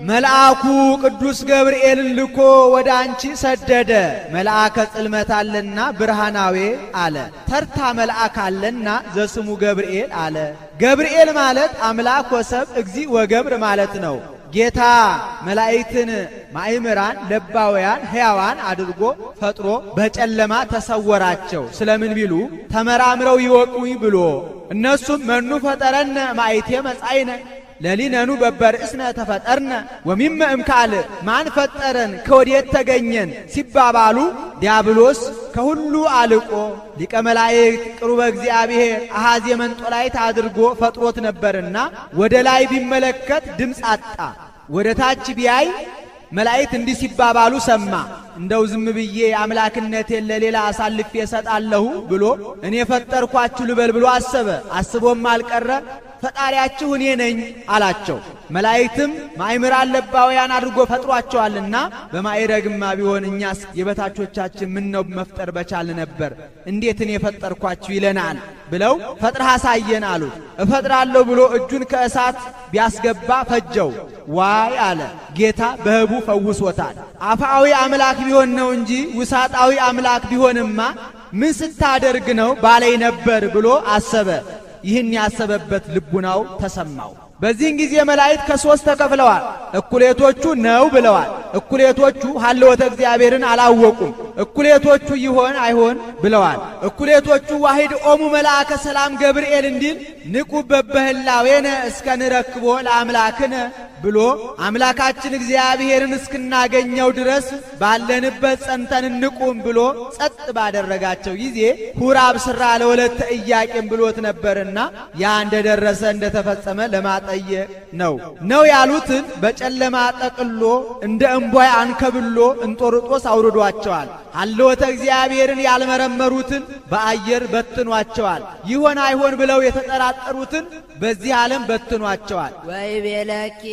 መልአኩ ቅዱስ ገብርኤልን ልኮ ወደ አንቺ ሰደደ። መልአከ ጽልመት አለና ብርሃናዌ አለ። ተርታ መልአክ አለና ዘስሙ ገብርኤል አለ። ገብርኤል ማለት አምላክ ወሰብ እግዚእ ወገብር ማለት ነው። ጌታ መላእክትን ማእምራን ለባውያን ሕያዋን አድርጎ ፈጥሮ በጨለማ ተሰወራቸው። ስለምን ቢሉ ተመራምረው ይወቁኝ ብሎ፣ እነሱም መኑ ፈጠረነ ማይቴ መጻይነ ለሊነኑ በበርእስነ ተፈጠርነ ወሚመ እምካል፣ ማን ፈጠረን ከወዴት ተገኘን ሲባባሉ፣ ዲያብሎስ ከሁሉ አልቆ ሊቀ መላእክት ቅሩበ እግዚአብሔር አሐዜ መንጦላይት አድርጎ ፈጥሮት ነበርና ወደ ላይ ቢመለከት ድምፅ አጣ። ወደ ታች ቢያይ መላእክት እንዲህ ሲባባሉ ሰማ። እንደው ዝም ብዬ አምላክነቴን ለሌላ አሳልፌ እሰጣለሁ ብሎ እኔ ፈጠርኳችሁ ልበል ብሎ አሰበ። አስቦም አልቀረ ፈጣሪያችሁ እኔ ነኝ አላቸው። መላእክትም ማእምራን ለባውያን አድርጎ ፈጥሯቸዋልና በማዕረግማ ቢሆን እኛስ የበታቾቻችን ምን ነው መፍጠር በቻል ነበር፣ እንዴት እኔ ፈጠርኳችሁ ይለናል ብለው ፈጥረህ አሳየን አሉት። እፈጥራለሁ ብሎ እጁን ከእሳት ቢያስገባ ፈጀው። ዋይ አለ። ጌታ በህቡ ፈውሶታል። አፍአዊ አምላክ ቢሆን ነው እንጂ ውሳጣዊ አምላክ ቢሆንማ ምን ስታደርግ ነው ባለይ ነበር ብሎ አሰበ። ይህን ያሰበበት ልቡናው ተሰማው። በዚህን ጊዜ መላእክት ከሶስት ተከፍለዋል። እኩሌቶቹ ነው ብለዋል። እኩሌቶቹ ሀልወተ እግዚአብሔርን አላወቁም። እኩሌቶቹ ይሆን አይሆን ብለዋል። እኩሌቶቹ ዋሂድ ኦሙ መልአከ ሰላም ገብርኤል እንዲል ንቁ በበህላዌነ እስከ ንረክቦ ለአምላክነ ብሎ አምላካችን እግዚአብሔርን እስክናገኘው ድረስ ባለንበት ጸንተን እንቁም ብሎ ጸጥ ባደረጋቸው ጊዜ ሁራብ ስራ ለወለተ ኢያቄም ብሎት ነበርና ያ እንደደረሰ እንደተፈጸመ ለማጠየቅ ነው። ነው ያሉትን በጨለማ ጠቅሎ እንደ እምቧይ አንከብሎ እንጦርጦስ አውርዷቸዋል። ሀልወተ እግዚአብሔርን ያልመረመሩትን በአየር በትኗቸዋል። ይሆን አይሆን ብለው የተጠራጠሩትን በዚህ ዓለም በትኗቸዋል። ወይቤለኪ